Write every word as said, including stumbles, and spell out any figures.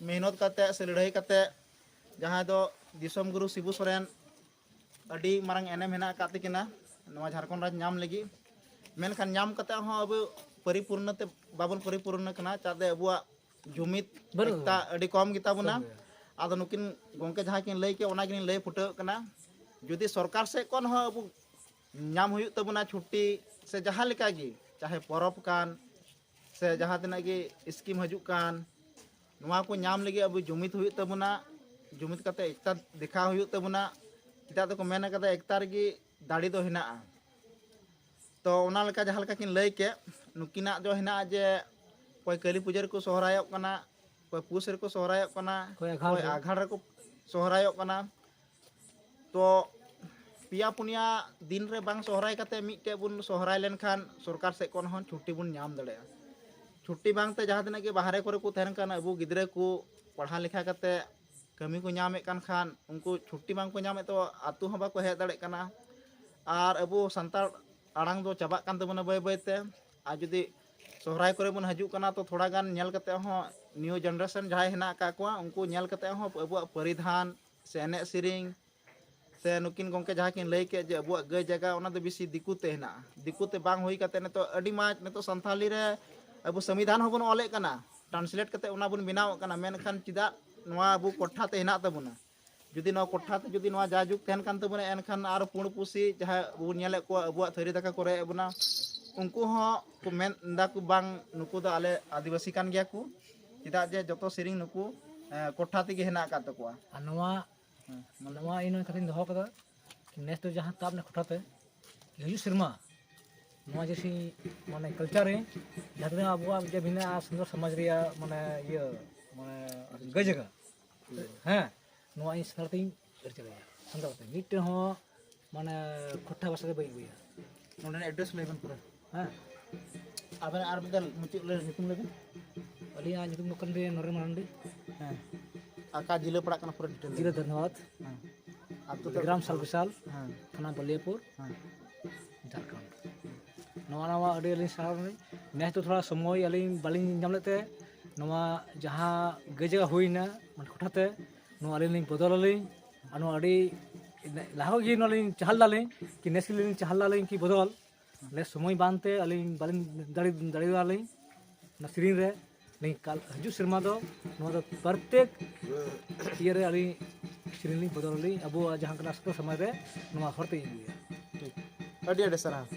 ᱢᱮᱦᱱᱚᱛ ᱠᱟᱛᱮ ᱥᱮ ᱞᱟᱹᱲᱦᱟᱹᱭ ᱠᱟᱛᱮ, ᱡᱟᱦᱟᱸᱭ ᱫᱚ ᱫᱤᱥᱚᱢ ᱜᱩᱨᱩ ᱥᱤᱵᱩ ᱥᱚᱨᱮᱱ ᱟᱹᱰᱤ ᱢᱟᱨᱟᱝ ᱮᱱᱮᱢ ᱦᱮᱱᱟᱜ ᱟᱠᱟᱫ ᱛᱟᱹᱠᱤᱱᱟ ᱱᱚᱣᱟ ᱡᱷᱟᱲᱠᱷᱚᱸᱰ ᱨᱟᱡᱽ ᱧᱟᱢ ᱞᱟᱹᱜᱤᱫ᱾ ᱢᱮᱱᱠᱷᱟᱱ ᱧᱟᱢ ᱠᱟᱛᱮ ᱦᱚᱸ ᱟᱵᱚ ᱯᱚᱨᱤᱯᱩᱨᱱᱚ ᱛᱮ ᱵᱟᱵᱚᱱ ᱯᱚᱨᱤᱯᱩᱨᱱᱚ ᱠᱟᱱᱟ, ᱪᱮᱫᱟᱜ ᱥᱮ ᱟᱵᱚᱣᱟᱜ ᱡᱩᱢᱤᱫ ᱵᱟᱹᱱᱩᱜᱼᱟ᱾ ᱮᱠᱛᱟ ᱟᱹᱰᱤ ᱠᱚᱢ ᱜᱮᱛᱟ ᱵᱚᱱᱟ᱾ ᱠᱚᱢ ᱜᱮᱭᱟ᱾ ᱟᱫᱚ ᱱᱩᱠᱤᱱ ᱜᱚᱢᱠᱮ ᱡᱟᱦᱟᱸ ᱠᱤᱱ ᱞᱟᱹᱭ ᱠᱮᱫ, ᱚᱱᱟ ᱜᱮᱞᱤᱧ ᱞᱟᱹᱭ ᱯᱷᱩᱴᱟᱹᱣ ᱠᱟᱱᱟ᱾ ᱡᱩᱫᱤ ᱥᱚᱨᱠᱟᱨ ᱥᱮᱫ ᱠᱷᱚᱱ ᱦᱚᱸ ᱟᱵᱚ ᱧᱟᱢ ᱦᱩᱭᱩᱜ ᱛᱟᱵᱚᱱᱟ ᱪᱷᱩᱴᱤ, ᱥᱮ ᱡᱟᱦᱟᱸ ᱞᱮᱠᱟ ᱜᱮ, ᱪᱟᱦᱮ ᱯᱚᱨᱚᱵᱽ ᱠᱟᱱ, ᱥᱮ ᱡᱟᱦᱟᱸ ᱛᱤᱱᱟᱹᱜ ᱜᱮ ᱥᱠᱤᱢ ᱦᱤᱡᱩᱜ ᱠᱟᱱ, ᱱᱚᱣᱟ ᱠᱚ ᱧᱟᱢ ᱞᱟᱹᱜᱤᱫ ᱟᱵᱚ ᱡᱩᱢᱤᱫ ᱦᱩᱭᱩᱜ ᱛᱟᱵᱚᱱᱟ, ᱡᱩᱢᱤᱫ ᱠᱟᱛᱮ ᱮᱠᱛᱟ ᱫᱮᱠᱷᱟᱣ ᱦᱩᱭᱩᱜ ᱛᱟᱵᱚᱱᱟ᱾ ᱪᱮᱫᱟᱜ ᱫᱚᱠᱚ ᱢᱮᱱ ᱠᱟᱫᱟ, ᱮᱠᱛᱟ ᱨᱮᱜᱮ ᱫᱟᱲᱮ ᱫᱚ ᱦᱮᱱᱟᱜᱼᱟ᱾ ᱛᱚ ᱚᱱᱟ ᱞᱮᱠᱟ ᱡᱟᱦᱟᱸ ᱞᱮᱠᱟ ᱠᱤᱱ ᱞᱟᱹᱭ ᱠᱮᱫ, ᱱᱩᱠᱤᱱᱟᱜ ᱫᱚ ᱦᱮᱱᱟᱜᱼᱟ ᱡᱮ ᱚᱠᱚᱭ ᱠᱟᱹᱞᱤ ᱯᱩᱡᱟᱹ ᱨᱮᱠᱚ ᱥᱚᱦᱨᱟᱭᱚᱜ ᱠᱟᱱᱟ, ᱚᱠᱚᱭ ᱯᱩᱥ ᱨᱮᱠᱚ ᱥᱚᱦᱨᱟᱭᱚᱜ ᱠᱟᱱᱟ, ᱚᱠᱚᱭ ᱟᱜᱷᱟᱲ ᱚᱠᱚᱭ ᱨᱮ᱾ ᱟᱜᱷᱟᱲ ᱨᱮᱠᱚ ᱥᱚᱦᱨᱟᱭᱚᱜ ᱠᱟᱱᱟ᱾ ᱛᱚ ᱯᱮᱭᱟ ᱯᱩᱱᱭᱟ ᱫᱤᱱ ᱨᱮ ᱵᱟᱝ ᱥᱚᱦᱨᱟᱭ ᱠᱟᱛᱮ ᱢᱤᱫᱴᱮᱡ ᱵᱚᱱ ᱥᱚᱦᱨᱟᱭ ᱞᱮᱱᱠᱷᱟᱱ ᱥᱚᱨᱠᱟᱨ ᱥᱮᱫ ᱠᱷᱚᱱ ᱦᱚᱸ ᱪᱷᱩᱴᱤ ᱵᱚᱱ ᱧᱟᱢ ᱫᱟᱲᱮᱭᱟᱜᱼᱟ᱾ ᱪᱷᱩᱴᱤ ᱵᱟᱝᱛᱮ ᱡᱟᱦᱟᱸ ᱛᱤᱱᱟᱹᱜ ᱜᱮ ᱵᱟᱦᱨᱮ ᱠᱚᱨᱮ ᱠᱚ ᱛᱟᱦᱮᱱ ᱠᱟᱱ ᱟᱵᱚ ᱜᱤᱫᱽᱨᱟᱹ ᱠᱚ ᱯᱟᱲᱦᱟᱣ ᱞᱮᱠᱷᱟ ᱠᱟᱛᱮ ᱠᱟᱹᱢᱤ ᱠᱚ ᱧᱟᱢᱮᱫ ᱠᱟᱱ ᱠᱷᱟᱱ ᱩᱱᱠᱩ ᱪᱷᱩᱴᱤ ᱵᱟᱝ ᱠᱚ ᱧᱟᱢᱮᱫ ᱛᱮ ᱟᱹᱛᱩ ᱦᱚᱸ ᱵᱟᱠᱚ ᱦᱮᱡ ᱫᱟᱲᱮᱭᱟᱜ ᱠᱟᱱᱟ᱾ ᱟᱨ ᱟᱵᱚ ᱥᱟᱱᱛᱟᱲ ᱟᱲᱟᱝ ᱫᱚ ᱪᱟᱵᱟᱜ ᱠᱟᱱ ᱛᱟᱵᱚᱱᱟ ᱵᱟᱹᱭ ᱵᱟᱹᱭ ᱛᱮ᱾ ᱟᱨ ᱡᱩᱫᱤ ᱥᱚᱦᱨᱟᱭ ᱠᱚᱨᱮ ᱵᱚᱱ ᱦᱤᱡᱩᱜ ᱠᱟᱱᱟ ᱛᱚ ᱛᱷᱚᱲᱟ ᱜᱟᱱ ᱧᱮᱞ ᱠᱟᱛᱮ ᱦᱚᱸ new generation ᱡᱟᱦᱟᱸᱭ ᱦᱮᱱᱟᱜ ᱟᱠᱟᱫ ᱠᱚᱣᱟ ᱩᱱᱠᱩ ᱧᱮᱞ ᱠᱟᱛᱮ ᱦᱚᱸ ᱟᱵᱚᱣᱟᱜ ᱯᱚᱨᱤᱫᱷᱟᱱ ᱥᱮ ᱮᱱᱮᱡ ᱥᱮᱨᱮᱧ ᱥᱮ ᱱᱩᱠᱤᱱ ᱜᱚᱢᱠᱮ ᱡᱟᱦᱟᱸ ᱠᱤᱱ ᱞᱟᱹᱭ ᱠᱮᱫ ᱡᱮ ᱟᱵᱚᱣᱟᱜ ᱜᱟᱹᱭ ᱡᱟᱭᱜᱟ ᱚᱱᱟ ᱫᱚ ᱵᱮᱥᱤ ᱫᱤᱠᱩ ᱛᱮ ᱦᱮᱱᱟᱜᱼᱟ᱾ ᱫᱤᱠᱩ ᱛᱮ ᱵᱟᱝ ᱦᱩᱭ ᱠᱟᱛᱮ ᱱᱤᱛᱚᱜ ᱟᱹᱰᱤ ᱢᱚᱡᱽ ᱱᱤᱛᱚᱜ ᱥᱟᱱᱛᱷᱟᱞᱤ ᱨᱮ ᱟᱵᱚ ᱥᱚᱝᱵᱤᱫᱷᱟᱱ ᱦᱚᱸᱵᱚᱱ ᱚᱞᱮᱫ ᱠᱟᱱᱟ, translate ᱠᱟᱛᱮ ᱚᱱᱟ ᱵᱚᱱ ᱵᱮᱱᱟᱣᱮᱫ ᱠᱟᱱᱟ᱾ ᱢᱮᱱᱠᱷᱟᱱ ᱪᱮᱫᱟᱜ ᱱᱚᱣᱟ ᱟᱵᱚ ᱠᱚᱴᱷᱟ ᱛᱮ ᱦᱮᱱᱟᱜ ᱛᱟᱵᱚᱱᱟ? ᱡᱩᱫᱤ ᱱᱚᱣᱟ ᱠᱚᱴᱷᱟ ᱛᱮ ᱡᱩᱫᱤ ᱱᱚᱣᱟ ᱡᱟᱭᱡᱩᱜᱽ ᱛᱟᱦᱮᱱ ᱠᱟᱱ ᱛᱟᱵᱚᱱᱟ ᱮᱱᱠᱷᱟᱱ ᱟᱨᱚ ᱯᱩᱬ ᱯᱩᱥᱤ ᱡᱟᱦᱟᱸᱭ ᱵᱚᱱ ᱧᱮᱞᱮᱫ ᱠᱚᱣᱟ ᱟᱵᱚᱣᱟᱜ ᱛᱷᱟᱹᱨᱤ ᱫᱟᱠᱟ ᱠᱚ ᱨᱮᱡ ᱵᱚᱱᱟ, ᱩᱱᱠᱩ ᱦᱚᱸ ᱠᱚ ᱢᱮᱱ ᱮᱫᱟ ᱠᱚ ᱵᱟᱝ ᱱᱩᱠᱩ ᱫᱚ ᱟᱞᱮ ᱟᱹᱫᱤᱵᱟᱹᱥᱤ ᱠᱟᱱ ᱜᱮᱭᱟ ᱠᱚ, ᱪᱮᱫᱟᱜ ᱡᱮ ᱡᱚᱛᱚ ᱥᱮᱨᱮᱧ ᱱᱩᱠᱩ ᱮ, ᱠᱚᱴᱷᱟ ᱛᱮᱜᱮ ᱦᱮᱱᱟᱜ ᱟᱠᱟᱫ ᱛᱟᱠᱚᱣᱟ᱾ ᱟᱨ ᱱᱚᱣᱟ ᱦᱮᱸ, ᱢᱟ ᱞᱟᱹᱭ ᱱᱚᱣᱟ ᱤᱧ ᱠᱟᱛᱷᱟᱧ ᱫᱚᱦᱚ ᱠᱟᱫᱟ, ᱱᱮᱥ ᱫᱚ ᱡᱟᱦᱟᱸ ᱛᱟᱵ ᱱᱟ ᱠᱚᱴᱷᱟ ᱛᱮ, ᱦᱤᱡᱩᱜ ᱥᱮᱨᱢᱟ ᱱᱚᱣᱟ ᱡᱮᱥᱮ ᱢᱟᱱᱮ culture ᱨᱮ ᱡᱟᱦᱟᱸ ᱛᱤᱱᱟᱹᱜ ᱟᱵᱚᱣᱟᱜ ᱡᱮ ᱢᱮᱱᱟᱜᱼᱟ ᱥᱟᱱᱛᱟᱲ ᱥᱚᱢᱟᱡᱽ ᱨᱮᱭᱟᱜ ᱢᱟᱱᱮ ᱤᱭᱟᱹ ᱢᱟᱱᱮ ᱜᱟᱹᱭ ᱡᱟᱭᱜᱟ, ᱦᱮᱸ, ᱱᱚᱣᱟ ᱤᱧ ᱥᱟᱱᱛᱟᱲ ᱛᱤᱧ ᱟᱹᱨᱤᱪᱟᱹᱞᱤᱭᱟ ᱥᱟᱱᱛᱟᱲ ᱛᱮ ᱢᱤᱫᱴᱮᱱ ᱦᱚᱸ ᱢᱟᱱᱮ ᱠᱚᱴᱷᱟ ᱵᱷᱟᱥᱟ ᱫᱚ ᱵᱟᱹᱧ ᱟᱹᱜᱩᱭᱟ᱾ ᱱᱚᱰᱮᱱᱟᱜ address ᱞᱟᱹᱭ ᱵᱮᱱ ᱯᱩᱨᱟᱹ᱾ ᱦᱮᱸ, ᱟᱵᱮᱱ ᱟᱨ ᱢᱤᱫ ᱫᱷᱟᱣ ᱢᱩᱪᱟᱹᱫ ᱞᱟᱹᱭ ᱧᱩᱛᱩᱢ ᱞᱟᱹᱭ ᱵᱮᱱ᱾ ᱟᱹᱞᱤᱧᱟᱜ ᱧᱩᱛᱩᱢ ᱫᱚ ᱠᱟᱱ ᱛᱤᱧᱟ ᱱᱚᱨᱮᱱ ᱢᱟᱨᱟᱱᱰᱤ᱾ ᱦᱮᱸ, ᱟᱠᱟ ᱡᱤᱞᱟᱹ ᱯᱟᱲᱟᱜ ᱠᱟᱱᱟ ᱯᱩᱨᱟᱹ detail ᱞᱟᱹᱭ ᱡᱤᱞᱟᱹ ᱵᱮᱱ᱾ ᱫᱷᱟᱨᱱᱟᱣᱟᱫ, ᱦᱮᱸ, ᱟᱹᱛᱩ ᱛᱟᱯᱚᱨ ᱜᱨᱟᱢ ᱥᱟᱞᱵᱤᱥᱟᱞ, ᱦᱮᱸ, ᱛᱷᱟᱱᱟ ᱵᱟᱞᱤᱭᱟᱯᱩᱨ, ᱦᱮᱸ, ᱡᱷᱟᱲᱠᱷᱚᱸᱰ᱾ ᱱᱚᱣᱟ ᱱᱟᱣᱟ ᱟᱹᱰᱤ ᱟᱹᱞᱤᱧ ᱥᱟᱨᱦᱟᱣ ᱞᱤᱧ, ᱱᱮᱥ ᱫᱚ ᱛᱷᱚᱲᱟ ᱥᱚᱢᱚᱭ ᱟᱹᱞᱤᱧ ᱵᱟᱹᱞᱤᱧ ᱧᱟᱢ ᱞᱮᱫ ᱛᱮ ᱱᱚᱣᱟ ᱡᱟᱦᱟᱸ ᱜᱟᱹᱭ ᱡᱟᱭᱜᱟ ᱦᱩᱭᱱᱟ ᱢᱟᱱᱮ ᱠᱚᱴᱷᱟ ᱛᱮ ᱱᱚᱣᱟ ᱟᱹᱞᱤᱧ ᱞᱤᱧ ᱵᱚᱫᱚᱞ ᱟᱹᱞᱤᱧ᱾ ᱟᱨ ᱱᱚᱣᱟ ᱟᱹᱰᱤ ᱞᱟᱦᱟ ᱠᱷᱚᱱ ᱜᱮ ᱱᱚᱣᱟ ᱞᱤᱧ ᱪᱟᱦᱟᱞ ᱫᱟᱞᱤᱧ ᱠᱤ ᱱᱮᱥ ᱞᱤᱧ ᱪᱟᱦᱟᱞ ᱫᱟᱞᱤᱧ ᱠᱤ ᱵᱚᱫᱚᱞ᱾ ᱱᱮᱥ ᱥᱚᱢᱚᱭ ᱵᱟᱝᱛᱮ ᱟᱹᱞᱤᱧ ᱵᱟᱹᱞᱤᱧ ᱫᱟᱲᱮ ᱫᱟᱲᱮᱭᱟᱫᱟᱞᱤᱧ ᱚᱱᱟ ᱥᱮᱨᱮᱧ ᱨᱮ᱾ ᱞᱤᱧ ᱠᱟᱞ ᱦᱤᱡᱩᱜ ᱥᱮᱨᱢᱟ ᱫᱚ ᱱᱚᱣᱟ ᱫᱚ ᱯᱨᱚᱛᱮᱠ ᱤᱭᱟᱹ ᱨᱮ ᱟᱹᱞᱤᱧ ᱥᱮᱨᱮᱧ ᱞᱤᱧ ᱵᱚᱫᱚᱞ ᱟᱹᱞᱤᱧ, ᱟᱵᱚᱣᱟᱜ ᱡᱟᱦᱟᱸ ᱠᱟᱱᱟ ᱥᱟᱱᱛᱟᱲ ᱥᱚᱢᱟᱡᱽ ᱨᱮ ᱱᱚᱣᱟ ᱦᱚᱨ ᱛᱮ ᱤᱧ ᱟᱹᱜᱩᱭᱟ᱾ ᱴᱷᱤᱠ, ᱟᱹᱰᱤ ᱟᱹᱰᱤ ᱥᱟᱨᱦᱟᱣ᱾